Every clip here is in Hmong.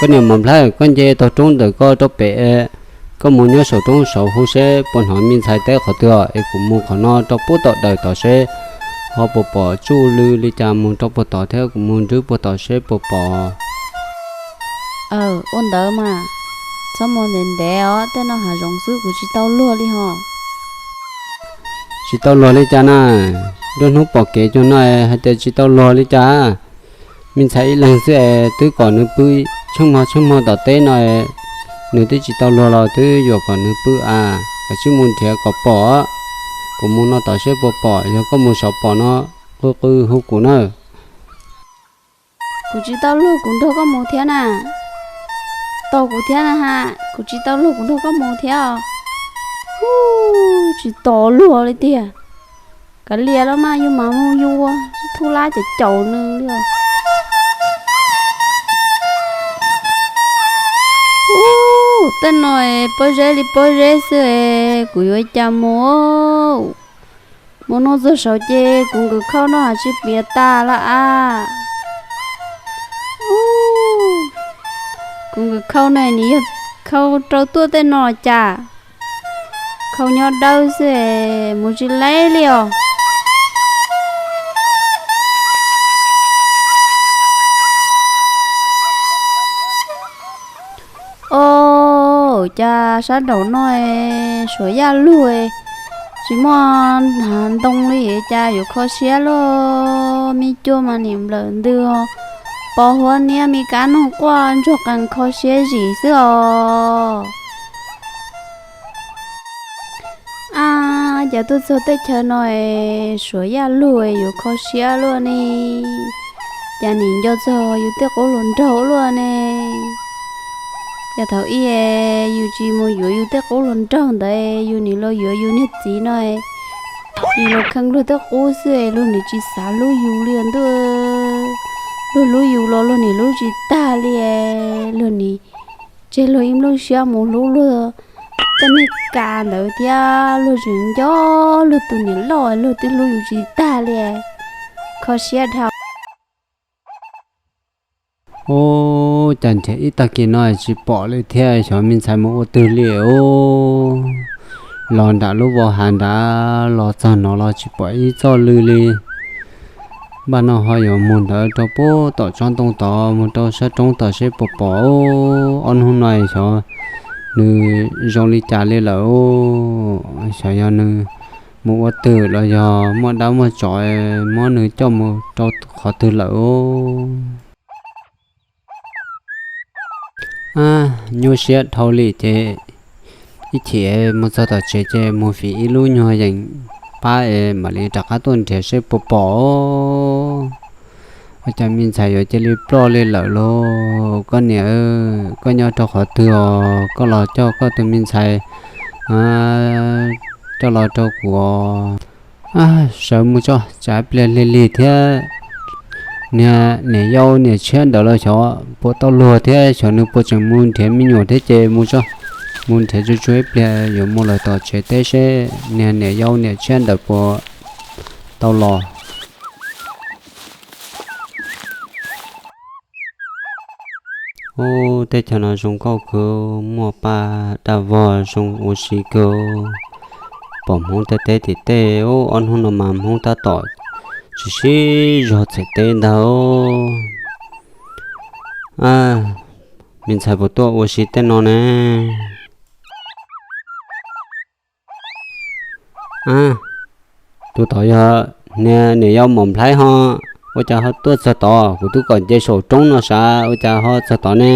Koj niam Mos Nplhaib, koj nce tog roob ntawm koj rau pem, koj mus nyob saum roob saud hu seb puas hnov me ntxhais teb qhov twg os, es kuv mus qhov no rau puag tom dawm tod seb ho puas pom tsuj lw li cas, mus rau puag tod thiab kuv mus nrwb puag tod seb puas pom. Aw, ua ntawd mas txhob mus ntev ntev os, tej no hav zoov xwb kuv tsis tau luag li ho. Tsis tau luag li cas na? Nruab hnub pom kev cuag no hais tias tsis tau luag li cas? Me ntxhais ib leeg xwb es twb kom nws pw tsheej hmo tsheej hmo tom teb no, nws twb tsis tau luag los twb yuam kom nws pw a. Kav tsij mus nrhiav kom pom, kuv mus no tom seb puas pom, yog koj mus saum pom no qw qw hu kuv na. Kuv tsis tau luag kuv nrog koj mus thiab na. Tos kuv thiab na ha, kuv tsis tau luag kuv nrog koj mus thiab os. Ub, tsis tos luag li tiag. Kav liam los mas yus mam mus yus ua, thub lab caum caum nws li os. Ub, tej no pob zeb li pob zeb xwb es kuv yuav cas mus. Mus no txog saud ces kuv nkaus khau no has tsis piav tas lawm a. Ub, kuv nkaus khau no nws yog khau rau tuaj tej no cas? Khau nyob dawb xwb es mus tsis laib li os. Os, cas sab nraum no suav yaj luag, tsis muaj hav ntoo li cas yuav kho siab luaj. Me cua mas nim nplawm ntws, pos huab niab me kab noog quaj ntsuag qees kho siab zim xwb os. Ab, cas tuaj txog teb chaws no es suav yaj luag yuav kho siab luaj ne. Cas nim nco txog yus tej qub hluas nraug luaj ne. Yog thaum ub yus tsis mus yuav yus tej qub hluas nraug ntawd, yus nim los yuav yus niag txiv no, nim los kheej luag tej qub xwb, luag nim tsis xav hlub yus li ntuj. Luag hlub yus los luag nim hlub tsis tag li, luag nim tseg luag ib nplooj siab mus hlub luag tej niag kas ntawd thiab, luag tseem nco luag tus niam loj, luag twb hlub yus tsis tag li. Kho siab dhau. Ub, cas nrhiav ib tag kis no tsis pom li thiab, xyov me ntxhais mus ua twg li os. Los nram lub vau hav nrad los txog no los tsis pom ib txoj lw li. Npaj no ho yuav mus ntawd rau puag tom tsob ntoo tod, mus rau sab roob tod seb puas pom. Ob hnub no xyov nws zoo li cas li lawm. Xyov yog nws mus ua twg los yog muaj dab muaj tsov muab nws coj mus rau qhov twg lawm. Nyuaj siab dhau li ces ib chim mus txog tom tsev ces mus fim ib lub nyuag yeem pab es mam li rov qab tuaj nrhiav seb puas pom. Ua cas me ntxhais yuav cia li ploj li lawm lauj? Koj niam, koj nyob rau qhov twg os? Koj los coj koj tus me ntxhais coj los rau kuv os. Sawv mus tso, tsam pliag lig lig thiab. Niag niam yau niam tshiab ntawd los xyov puas tau luag thiab, xyov nws puas tseem mus nrhiav me nyuam thiab ces mus tso, mus nrhiav tsuag tsuag ib pliag yuav mus lawm tom tsev teb seb niag niam yau niam tshiab ntawd puas tau los. Ub, teb chaws no zoo nkauj kawg, muaj paj daj vog zoo ua si kawg, pom hmoob tej teb tim tej. Ub, ob hnub no mas hmoob tab tom tsis sib zog txhais teb ntag. Me ntxhais puas tuaj ua si tej no ne? Tus tod yog niag niam yau Mom Nplhaib ho, ua cas ho tuaj txog tod? Kuv twb kom nce saum roob no sav, ua cas ho txog tod ne?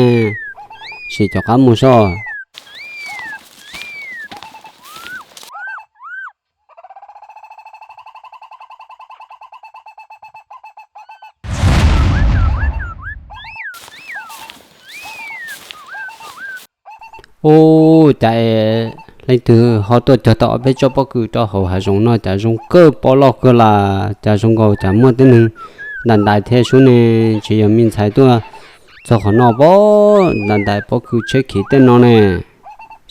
Sim cov qab mus soj. Ub, cas leej twg ho tuaj cog tau ob peb tsob pob kws rau hauv hav zoov no, cas zoo kawg, pob loj kawg las, cas zoo nkaus cas muaj tib neeg ntais ntais thiab sub ne. Tsis yog me ntxhais tuaj txog qhov no pob, ntais ntais pob kws tsheb khiv tej no ne.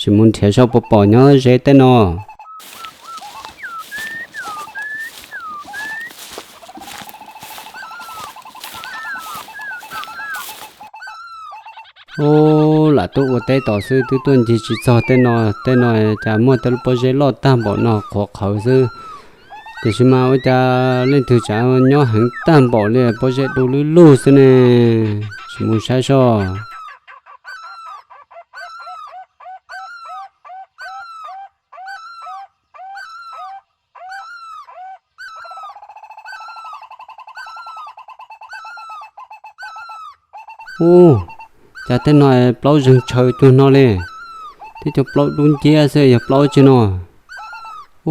Sim mus nrhiav seb puas pom nyob ze tej no. Ub, lam tuaj ua teb tos xwb twb tuaj ncig tsis txog tej no, tej no cas muaj tej lub pob zeb loj tag npaum no qhuav qhawv xwb. Tiam sis mas ua cas leej twg tsav nyob heev tag npaum li, pob zeb du lug lug xwb ne. Sim mus saib soj. Ub, cas tej no plaub zeeg tshaw cuag no li. Tib co plaub dub nciab xwb, yog plaub tsi no?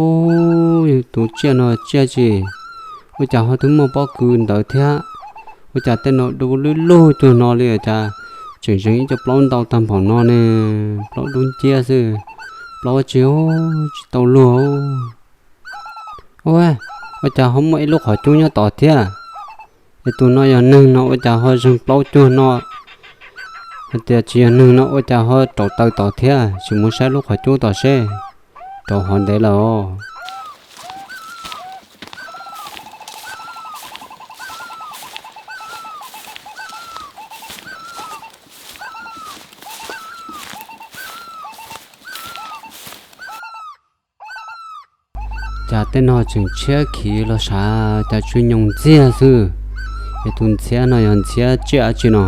Ub, tus tsiaj no tsiaj tsi? Ua cas ho twb muaj pob kws ntawd thiab? Ua cas tej no du lug lug cuag no li, cas tseem zeeg ib co plaub ntau tag npaum no ne? Plaub dub nciab xwb, plaub tsi, tsis tau luag. Ua, ua cas ho muaj ib lub qhov cub nyob tod thiab? Es tus no yog neeg no ua cas ho zeeg plaub cuag no? Hais tias tsis yog neeg no ua cas ho rauv taws tod thiab? Sim mus saib lub qhov cub tod seb, rauv hov ntev lawm os. Cas tej no tseem tshiab khiv los sav, cas tsw nyoos ntxiag xwb. Es tus ntxhiab no yog ntxhiab tsiaj dab tsi no?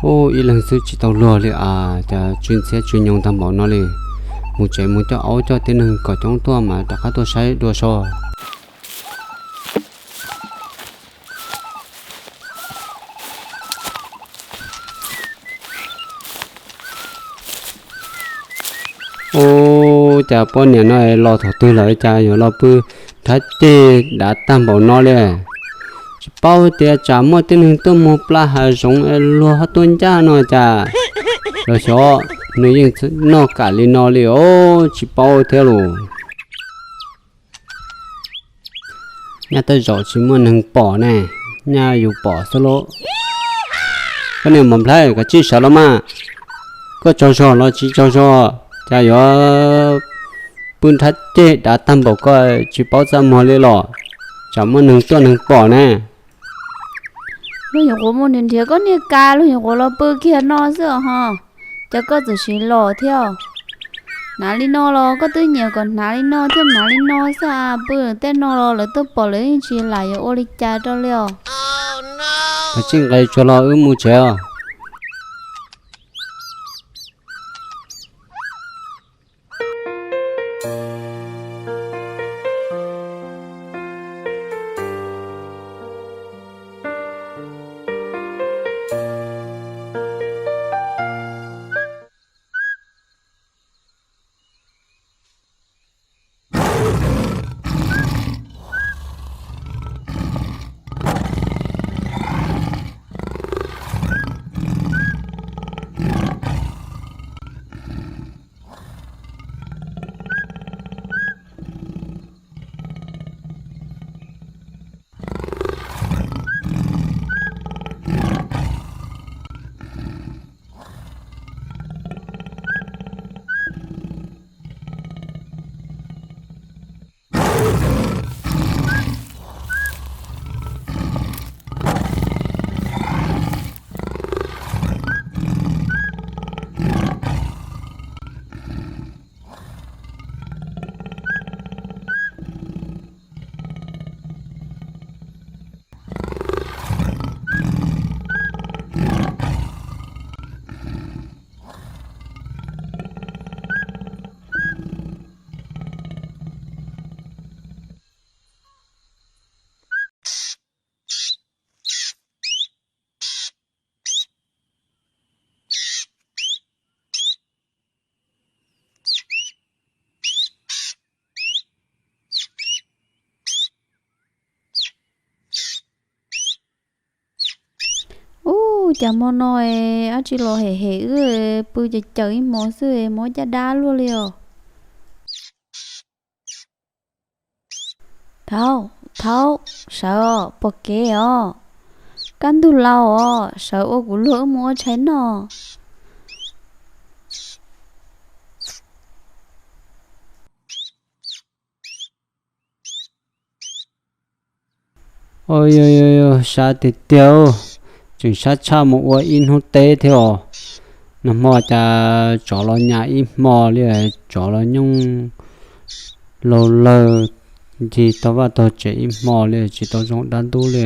Ub, ib leeg xwb tsis tau luag li as, cas tsw ntxhiab tsw nyoos tag npaum no li. Mus tsev mus coj aub coj tib neeg kom coob tuaj mas rov qab tuaj saib dua soj. Ub, cas poj niam no los thaum twg lawm cas yuav los pw nrhab ceg dav tag npaum no li? Tsis paub tias tsam muaj tib neeg tuaj mus pla hav zoov es luag ho tuaj ncaj no cas. Los xyov, nws yeej noj kam li no li os, tsis paub thiab los. Nyaj tej zaum tsis muaj neeg pom ne, nyaj yus pom xwb lauj. Koj niag Mos Nplhaib, koj tsis sawv los mas. Koj tsaug zog los tsis tsaug zog, cas yuav pw nrhab ceg dav tag npaum ko tsis paub txaj muag li los? Tsam muaj neeg tuaj neeg pom ne. Luag nyuam qhuav mus nrhiav nrhiav koj niag ka, luag nyuam qhuav los pw kiag no xwb os ho. Cas koj txawm siv los thiab? Hnav li no los koj twb nyiam kom hnav li no thiaj hnav li no xwb as. Pw tej no los lawv tuaj pom lawv yeej tsis lam yuav ua li cas rau li os. Koj tsis nqes tsuag los wb mus tsev os. Ub, cas hmo no es dab tsi los hem hem wb, pw caws caws ib hmo xwb es mob caj dab luaj li os. Thaub, thaub, sawv os, pom kev os. Kaj ntug laus os, sawv ua kuv luag wb mus ua tshais noj. Yog, yog, sab tiag tiag, tseem sab tshaj mus ua ib hnub teb thiab os. Nag hmo cas tsov los nyas ib hmo li, tsov los nyooj laug lawg ncig tau vaj tog tsev ib hmo li tsis tau zoo dab ntub li.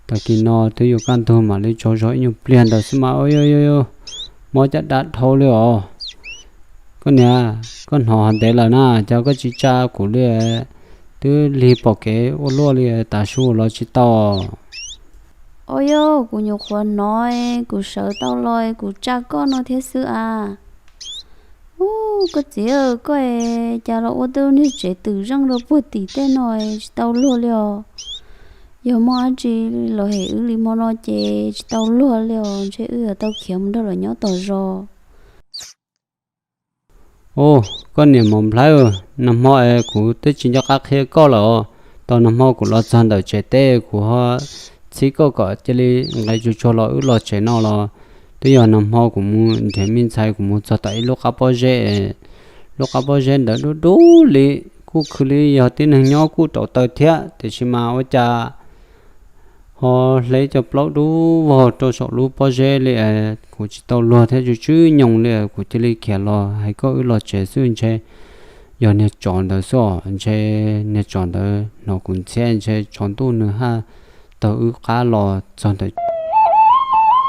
Tag kis no twb yuav kaj ntug mam li tsaug zog ib nyuag pliag ntawd xwb mas, u, mob caj dab dhau li os. Koj niam, koj hnov hov ntev lawm na, cas koj tsis tsa kuv li? Twb lig pom kev ua luaj li, tav su los tsis tau. Ua yog kuv nyuam qhuav hnov, kuv sawv tau los kuv tsa koj no thiab xwb as. U, koj txiv, koj cas los ua tej niag tsev twm zeej rau puag tim tej no tsis tau luag li os. Yog muaj dab tsi los hem wb li hmo no ces tsis tau luag li os, ntshe wb yuav tau khiav mus nrog lawv nyob tom zos. U, koj niam Mos Nplhaib, nag hmo es kuv twb tsis nco qab qhia koj lawm. Tau nag hmo kuv los txog ntawm tsev teb kuv ho txhib koj kom cia li nqes tsuag tsuag los wb los tsev no los. Twb yog nag hmo kuv mus nrhiav me ntxhais kuv mus txog tom ib lub qab pob zeb, lub qab pob zeb ntawd dub dub li, kuj khw li yog tib neeg nyob kuj rau taw thiab, tiam sis mas ua cas ho hle cov plaub dub vog rau saum lub pob zeb li. Kuv tsis tau luag thiab tsw tsw nyoog li, kuv cia li khiav los hais koj wb los tsev xwb ntshe yog niag tsov ntawd xwb os, ntshe niag tsov ntawd hnov kuv ntxhiab ntshe tsov ntuj nws haj taug wb qab los txog ntawm.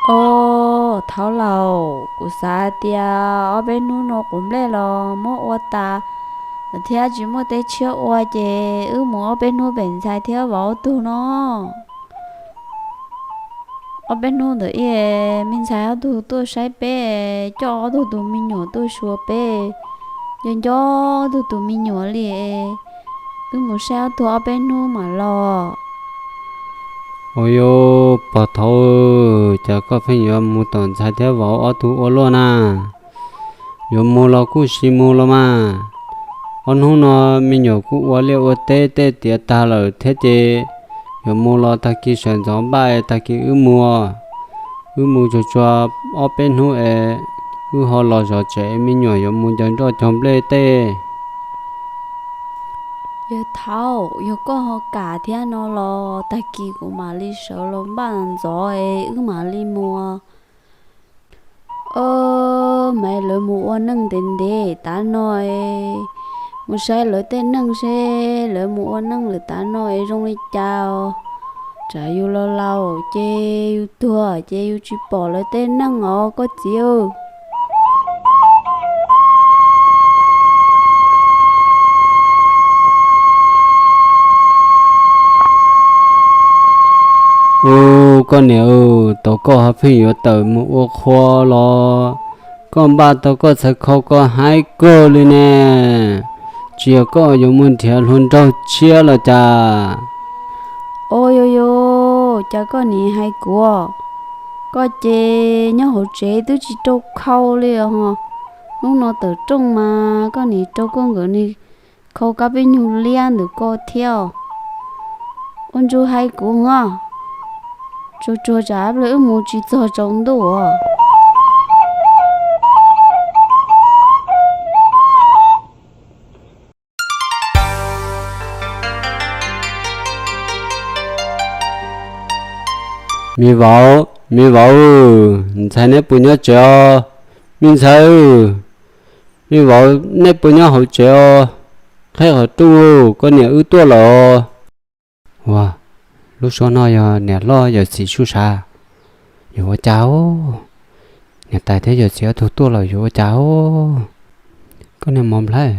Au, thaub laus, kuv xav hais tias ob peb hnub no quav nplej los muab ua tas thiab tsis muaj teb tshiab ua ces wb mus ob peb hnub pem ntxhais thiab vauv ob tug no. Ob peb hnub ntawd me ntxhais ob tug tuaj saib peb, coj ob tug tus me nyuam tuaj xyuas peb, nco nco ob tug tus me nyuam li. Wb mus saib ob tug ob peb hnub mam los. Ua yog pog thaub, cas koj pheej yuav mus tom ntxhais thiab vauv ob tug ua luaj na? Yuav mus los kuj sim mus los mas. Ob hnub no me nyuam kuj ua liaj ua teb tej tiav tag lawm thiab ces yuav mus los tag kis sawv ntxov npaj tag kis wb mus. Wb mus tsuag tsuag ob peb hnub es wb ho los zov tsev, me nyuam yuav mus ncaws nroj cog nplej tej. Yawg thaub, yog koj ho kam thiab no los tag kis kuv mam li sawv los npaj ntxov es wb mam li mus. Maiv, lawv mus ua neej ntev ntev tav no, mus saib lawv tej neej seb lawv mus ua neej lawm tav no es zoo li cas os. Tsam yus los laus ces yus tuag ces yus tsis pom lawv tej neej os koj txiv. Ua, koj niam, tau koj ho pheej yuav tawm mus ua qhua los, koj npaj tau koj txhais khau koj haib kawg li ne. Tsis yog koj yuav mus nrhiav hluas nraug tshiab los cas? Ua, yog yog, cas koj nim hais kuv? Koj ces nyob hauv tsev twb tsis rau khau li os. Hnub no tawm rooj mas koj nim rau koj nkawd niag khau kab peb nyuag liab ntawm koj thiab. Ua ntsuj hais kuv os, tsuag tsuag tsam wb mus tsis txog tsaus ntuj os. Me vauv, me vauv, ntxhais neb puas nyob tsev os? Me ntxhais, me vauv neb puas nyob hauv tsev os? Qheb qhov rooj, koj niam wb tuaj lawm os. Ua, lub suab no yog niam loj yawm txiv sub sav, yuav ua cas os? Niam tais thiab yawm txiv ob tug tuaj lawm yuav ua cas os? Koj niag Mos Nplhaib,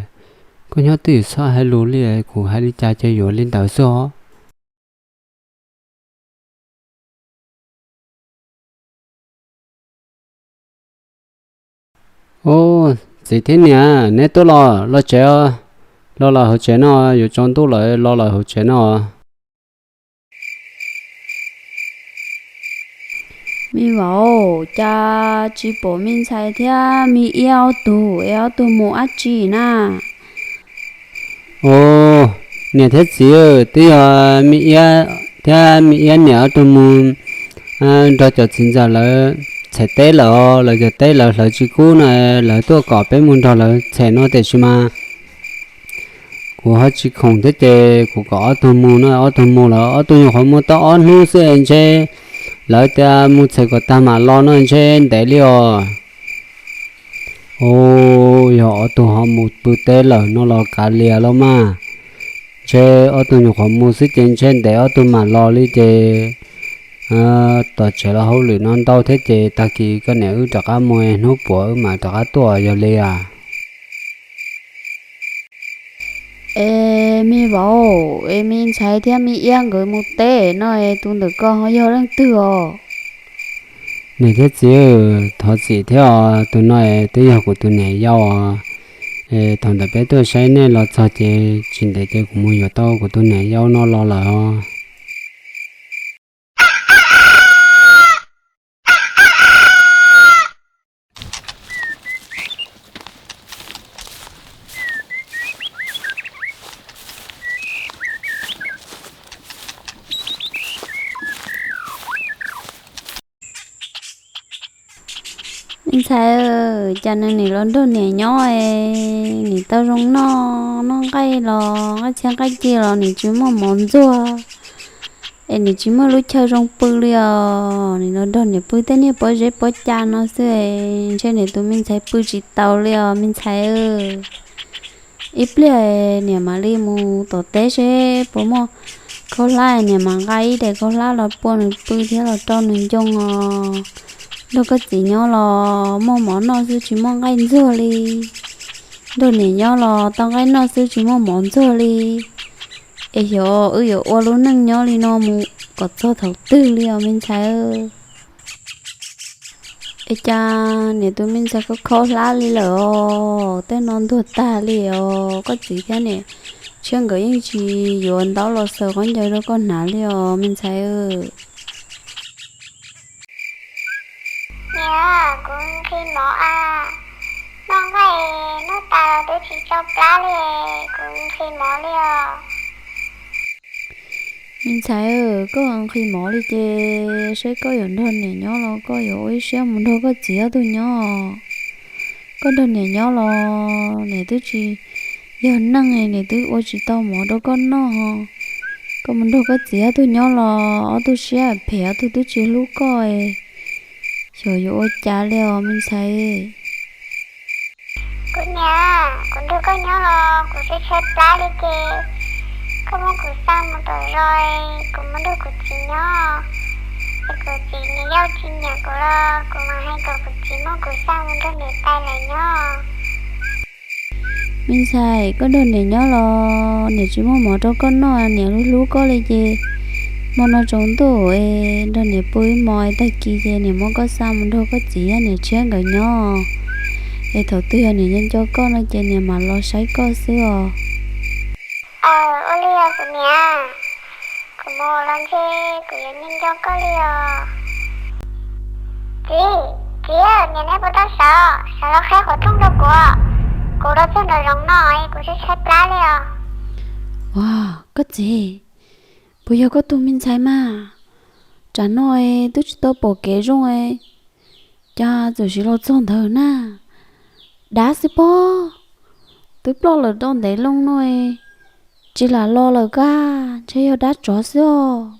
koj nyob twj ywm txhob hais lus li, kuv hais li cas ces yuav li ntawd xwb os. Ub, txiv thiab niam, neb tuaj los, los tsev os. Los lawm hauv tsev no, yuav tsaus ntuj lawm, los lawm hauv tsev no. Me vauv, cas tsis pom me ntxhais thiab me iab ob tug es ob tug mus dab tsi na? Ub, niam thiab txiv, twb yog me iab thiab me iab niam ob tug mus nrog cov txiv ntxawm lawv txhem teb lawm os. Lawv cov teb lawv hlawv tsis kub no, lawv tuaj kom peb mus nrog lawv txhem no tiam sis mas kuv ho tsis khoom thiab ces kuv kom ob tug mus no, ob tug mus lawm, ob tug nyuam qhuav mus tau ob hnub xwb ntshe lawv tias mus txhem kom tag mam los no ntshe ntev li os. Ub, yog ob tug ho mus pw teb lawm no los kav liam los mas. Ntshe ob tug nyuam qhuav mus xwb ces ntshe ntev ob tug mam los li ces tom tsev los hauj lwm no ntau thiab ces tag kis koj niam wb rov qab mus, hnub puav wb mam rov qab tuaj yog li as. Es me vauv, es me ntxhais thiab me iab nkawd mus teb no es tus ntawm ko ho yog leej twg os? Niam thiab txiv, thov txim thiab os, tus no twb yog kuv tus niam yau os. Thaum ntawd peb tuaj saib nej los txog ces tsis ntev ces kuv mus yuav tau kuv tus niam yau no los lawm os. Me ntxhais, cas nws nim los nrog niam nyob es nim tau zoo noj, noj nqaij los nqaij txhiab nqaij ci los nim tsis muaj mov ntxuag, es nim tsis muaj lub chaw zoo pw li os. Nim los nrog niam pw tej niag pob zeb pob ca no xwb, ntshe niam tus me ntxhais pw tsis taus li os me ntxhais. Ib pliag niam mam li mus tom teb seb puas muaj khaub hlab, niam mam nqa ib daim khaub hlab los pua nws pw thiab los rau nws ncoo os. Nrog koj txiv nyob los muaj mov noj xwb tsis muaj nqaij ntxuag li. Nrog niam nyob los tau nqaij noj xwb tsis muaj mov ntxuag li. Es xyov wb yuav ua lub neej nyob li no mus kom txog thaum twg li os me ntxhais. Es cas niam tus me ntxhais khaub khaub hlab li lawm os, tej no ntuag tag li os, koj txiv thiab niam tshiab nkawd yeej tsis yuav ntaub los xaws khaub ncaws rau koj hnav li os me ntxhais. Niam, kuv nqhis mov a, noj nqaij noj tas los twb tsis tso plab li, kuv nqhis mov li os. Me ntxhais, koj nqhis mov li ces seb koj yuav nrog niam nyob los koj yuav ua ib siab mus nrog koj txiv ob tug nyob. Koj nrog niam nyob los niam twb tsis yog neeg, niam twb ua tsis tau mov rau koj noj. Koj mus nrog koj txiv ob tug nyob los ob tug siab phem, ob tug twb tsis hlub koj, xyov yuav ua cas li os me ntxhais. Kuv niam, kuv nrog koj nyob los kuv tshaib tshaib plab li ces koj muab kuv xa mus tom zos, kuv mus nrog kuv txiv nyob. Es kuv txiv niam yau tsis nyiam kuv los kuv mam hais kom kuv txiv muab kuv xa mus nrog niam tais lawv nyob. Me ntxhais, koj nrog niam nyob los niam tsis muaj mov rau koj noj, niam hlub hlub koj li ces hmo no tsaus ntuj es nrog niam pw ib hmos, tag kis ces niam muab koj xa mus nrog koj txiv niam tshiab nkawd nyob. Es thaum twg yog niam nco nco koj no ces niam mam los saib koj xwb os. Aw, ua li os kuv niam, kuv mus los ntshe kuv yuav nco nco koj li os. Txiv, txiv, niam neb puas tau sawv, sawv los qhib qhov rooj rau kuv, kuv los txog nraum zoov no kuv tshaib tshaib plab li os. Ua, koj txiv, puas yog koj tus me ntxhais mas? Tsam no twb tsis tau pom kev zoo, cas txawm siv los txog ntawd na? Dab xwb pob, twb ploj lawm tau ntev loo no, tsis lam los lawm kab, ntshe yog dab tsov xwb os,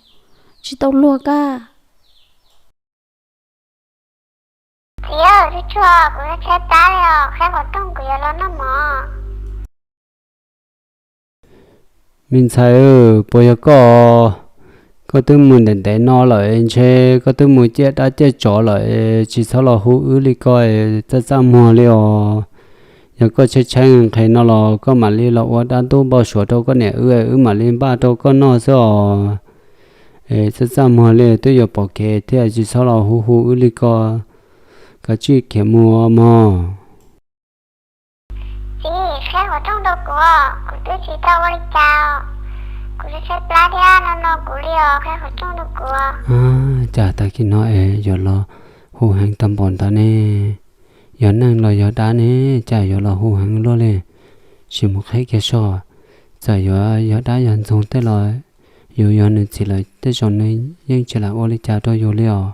tsis tau luag kab. Txiv, tsuag tsuag, kuv tshaib plab li os, qhib qhov rooj kuv yuav los noj mov. Me ntxhais, puas yog koj? Koj twb mus ntev ntev no lawm, ntshe koj twb mus ciaj dab ciaj tsov lawm, tsis txhob los hu wb li ko, txaj txaj muag li os. Yog koj tshaib tshaib nqhis no los koj mam li los ua dab ntub npau suav rau koj niam wb, wb mam li npaj rau koj noj xwb os. Es txaj txaj muag li, twb yuav pom kev thiab, tsis txhob los hu hu wb li ko, kav tsij khiav mus mog. Txiv, qhib qhov rooj rau kuv, kuv twb tsis tau ua li cas, kuv tshaib plab thiab no no kuv li os, qhib qhov rooj rau kuv. Cas tag kis no es yuav los hu heev tag npaum ntawd ne? Yog neeg los yog dab ne, cas yuav los hu heev luaj li? Sim mus qhib kiag soj, txawm yuav yog dab yog ntxoog tej los yus yog nws txiv lawm tej zaum nws yeej tsis lam ua li cas rau yus li os.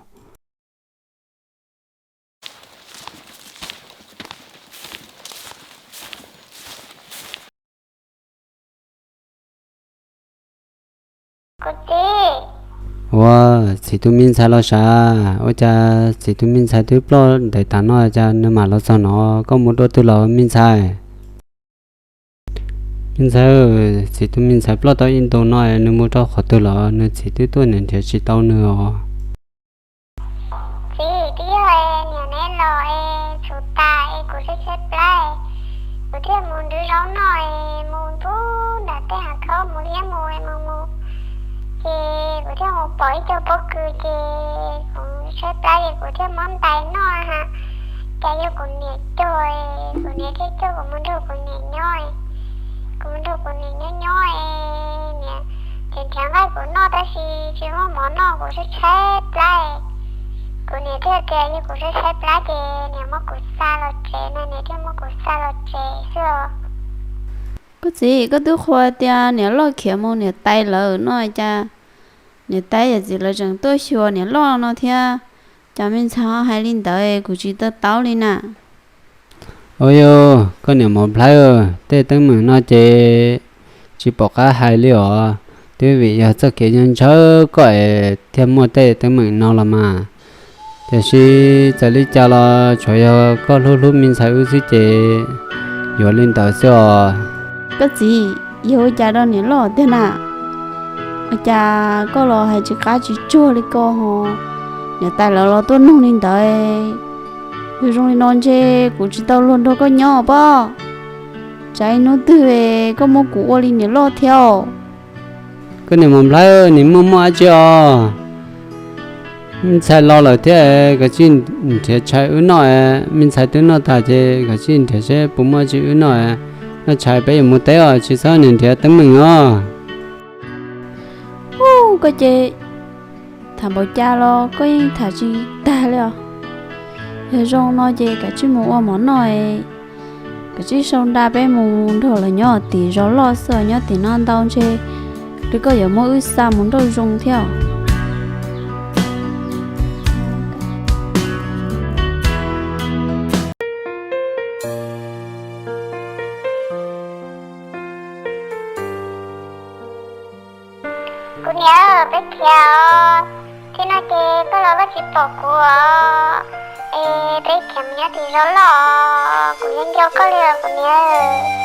Kuv txiv, Ua, txiv tus me ntxhais los sav, ua cas txiv tus me ntxhais twb ploj ntev tas no cas nws mam los txog no, koj mus dua twg los me ntxhais? Me ntxhais, txiv tus me ntxhais ploj tau ib ntus no, nws mus rau qhov twg los nws txiv twb tuaj nrhiav tsis tau nws os. Txiv, twb yog niam neb los es txhuv tas es kuv tshaib tshaib plab, kuv thiaj mus nrhiav zaub noj es mus ntuj nram tej hav khaub mus liab mus mus mus, ces kuv thiaj mus pom ib co pob kws ces kuv tshaib plab ces kuv thiaj muab ntais noj ha. Cas yog kuv niam cog, kuv niam thiaj coj kuv mus nrog kuv niam nyob. Kuv mus nrog kuv niam nyob nyob es niam tseem nrhiav nqaij kuv noj tab sis tsis muaj mov noj, kuv tshaib tshaib plab. Kuv niam thiaj tias yog kuv tshaib tshaib plab ces niam muab kuv xa los tsev no, niam thiaj muab kuv xa los tsev xwb os. Koj txiv, koj twb qhuas tias niam loj khiav mus niam tais lawm no cas niam tais yawm txiv lawv tseem tuaj xyuas niam loj no thiab? Cas me ntxhais ho hais li ntawd, kuv tsis to taub li na. Ua yog koj niam Mos Nplhaib, tej teeb meem no ces tsis pom qab hais li os. Twb vim yog txoj kev ntshaw koj es thiaj muaj tej teeb meem no los mas. Tiam sis txawm li cas los tsuav yog koj hlub hlub me ntxhais wb xwb ces yuav li ntawd xwb os. Koj txiv, yog ua cas rau niam loj tiag na? Ua cas koj los hais tsis qab tsis tsuag li ko ho? Niam tais lawv los tuaj nug li ntawd. Yog zoo li no ntshe kuv tsis tau luag nrog koj nyob pob. Tsam ib hnub twg koj muab kuv ua li niam loj thiab. Koj niam Mos Nplhaib, nws muaj muaj dab tsi os? Me ntxhais los lawm thiab, kav tsij nrhiav tshais wb noj. Me ntxhais twb noj tag ces kav tsij nrhiav seb puas muaj dab tsi wb noj. Noj tshais peb yuav mus teb os, tsis txhob nrhiav teeb meem os. Ub, koj ces tham npaum cas los koj yeej tham tsis tag li os. Yog zoo no ces kav tsij mus ua mov noj, kav tsij sau nra peb mus nrog lawv nyob tim zos loj xwb, nyob tim no ntau ntshe rau koj yuav muab wb xa mus nrauj zoo thiab. Kuv niam, peb khiav os, txij no ces koj los koj tsis pom kuv os, es peb khiav mus nyob tim zos loj, kuv yeej nco koj li os kuv niam.